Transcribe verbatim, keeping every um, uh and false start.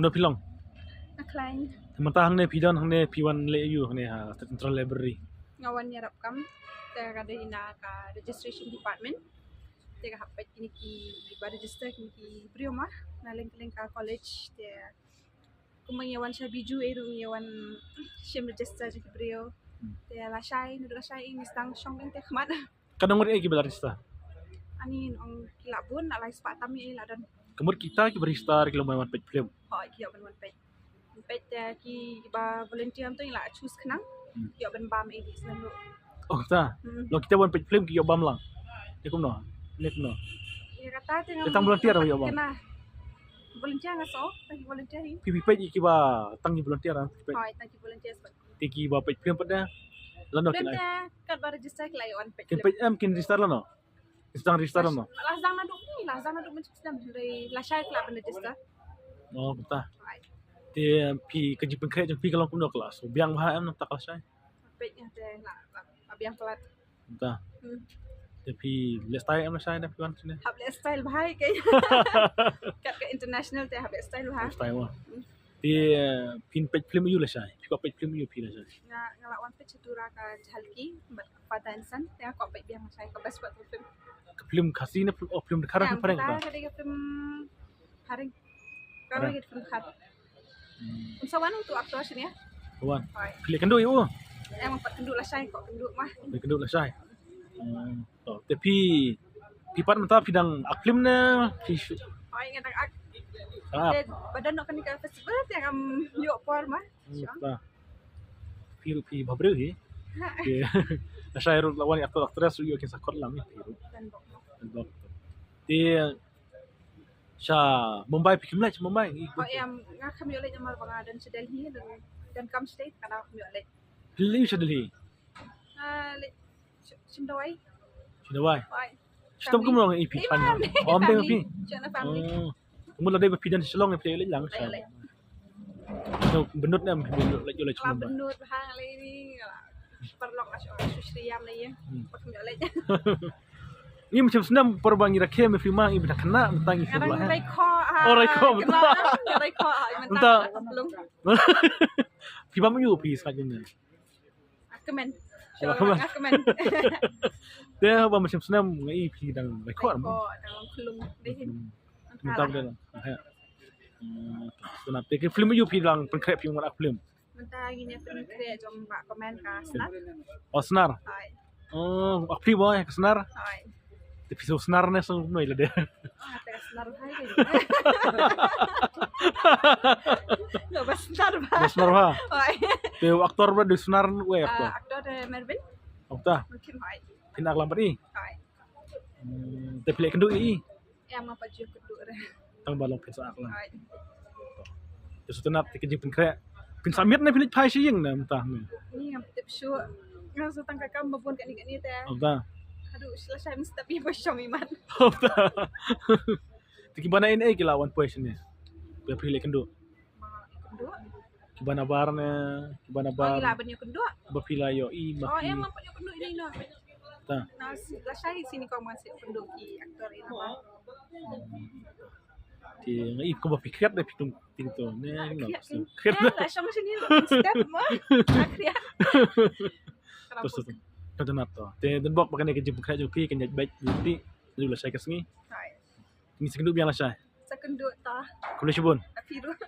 Kumno phi long? Nga khlaiñ. Te mynta hangne phi don hangne phi wan leh aiu hangne ha Central Library? Nga wan ïarap kam. Te ka dei na ka registration department. Te ka hap peit kine kiba register kine ki briew ma na lyngkyllyng ka college. Te kumba ngi wan sha Biju ei ruh ngi wan shim register jong ki briew. Hmm. Te lashai, naduh lashai ngi sdang shong dang te khmat. Katno ngut ïa kiba la register? Ani ong ki la bun, la lai spah tam ïa la don. Ka mut kita kiba register ki long ban wan peit film. Hooid, ki ïoh ban wan peit. Peit, eh, kiba volunteer to ngi la choose khnang. Hmm. Ki ïoh ban bam ïa ki snem ruh. Oh, ta. Hmm. Long kita wan peit film ki ïoh bam lang. Te kumno? Ne kumno? Ïa kata te ngam tang volunteer ïoh bam. Kena. Volunteer nga so, tang ki volunteer hi. Phi phi peit ïa kiba tang ki volunteer ah, phi peit. Hooid, tang ki volunteer. Te kiba peit film pat da. Lano kin ai. Katba register ki la ïoh wan peit. Kin peit em kin register lano. Sdang register lano. La sdang naduh ni, la sdang naduh mynta sdang. Hynrei lashai ki la ban register. Oh, kumta. Hooid. Te phi ka jingpynkhreh jong phi ka long kumno ka la shu biang bha em nangta ka lashai? Peit ïa te la, la, la biang palat. Kumta. Hmm. Te phi leh style em lashai da phi wan sini? Hap leh style bha ïa ki. Kat ka international te hap leh style bha. Style bha. Hmm. Te phin peit film aiu lashai? Phi kwah peit film aiu phi lashai? Nga, nga la wan peit sha Tura ka Jhalki bad Father and Son, te nga kwah peit biang lashai ka best part film. Ka film Khasi ne film, oh, film Dkhar ne film phareng? Ka dei ka film phareng. Ka dei ka film Dkhar. Hmm. Ym sa wan uto u actor shane. Wan. Hooid. Phi leh kynduh ïa u? Em, pat kynduh lashai, kwah kynduh ma. Phi kynduh lashai. Hmm. To, te phi, phi pat mynta phi dang act film ne phi shu? Hooid, nga dang act. Dang act. Te ba don noh kane ka festival te ngam ïoh por ma. Hmm, ta. Phi ruh phi bhabriew hi. Te lashai ruh la wan actor actress ruh ïoh kin sa khot lam hi phi ruh. Don bok. Don bok. Te sha Mumbai phi khlem leit sha Mumbai? Oh, em, nga khlem ïoh leit namar ba nga don sha Delhi, don, don kam sha Delhi, ka dei khlem ïoh leit. Phi leit sha Delhi? Ah, leit shim, shim dawai. Shim dawai. Hooid. Shitom kumno ïa phi? Family. Oh, family. Shim na family. Oh. Kumno la dei ba phi don Shillong phi leit lang? Leit, leit. Bynnud ne em leit, leit, leit Mumbai? Bynnud bha lei ni. Paralok la shu shriam lei ïa. Hmm. Pat leit. Ngi mynshem snem por ba ngi rakhe me phi ma ngi bynta khynnah mynta ngi phi. Ngi raikhoh, ha. Oh, raikhoh, mynta. Ngi raikhoh, ha, mynta. Mynta. Phi bam aiu phi sngewbha ne? Akmen. Akmen. Akmen. Te ba mynshem snem ngi phi dang raikhoh. Raikhoh, dang khulum dei. Mynta ba dei. Ha. Hmm, te ki film aiu phi dang pynkhreh phi wan act film? Mynta ngin ïa pynkhreh jong Bah Komen ka Snar. Oh, Snar. Hooid. Oh, act film ba ka Snar. Hooid. Te phi shu snar ne shu noi lade. Ah, te ka snar bha. No, ba snar bha. Ba snar bha. Hooid. Te u actor ba dei snar wei actor. Ah, actor dei Mervin. Actor. Mungkin hooid. Phin act lang bad i. Hooid. Hmm, te phi leh kynduh i. Em, nga pat ju kynduh re. Tang ba long phin sa act lang. Hooid. Te sngewtynnat te ka jingpynkhreh. Phin sa miet ne phin leit phai sha ïing ne mynta ne? Ni ngam tip shuh. Nga shu tang ka kam ba bun kane kane te. Mynta. Haduh sha lashai mynstep i ba shong imat. Mynta. Te kiba na N A ki la wan poi shane? Ba phi leh kynduh. Kiba na bar ne, kiba na bar. Oh, ngi la ban ïoh kynduh. Ba phi la ïoh i ma. Oh, em, nga pat ïoh kynduh ine ino. Ta. Na lashai sini ko man sini kynduh ki actor ine ma. Te nga i ko ba phi khriat da phi tung ting to ne. Khriat. Khriat la shong sini mynstep ma. Khriat. Terus tu. Ka janat to. Te don bok ba kane ka jingpynkhreh jong phi kan ïaid beit jong phi. Ju lashai ka sngi. Hooid. Ngi sa kynduh biang lashai. Sa kynduh ta. Khublei shibun. Phi ruh.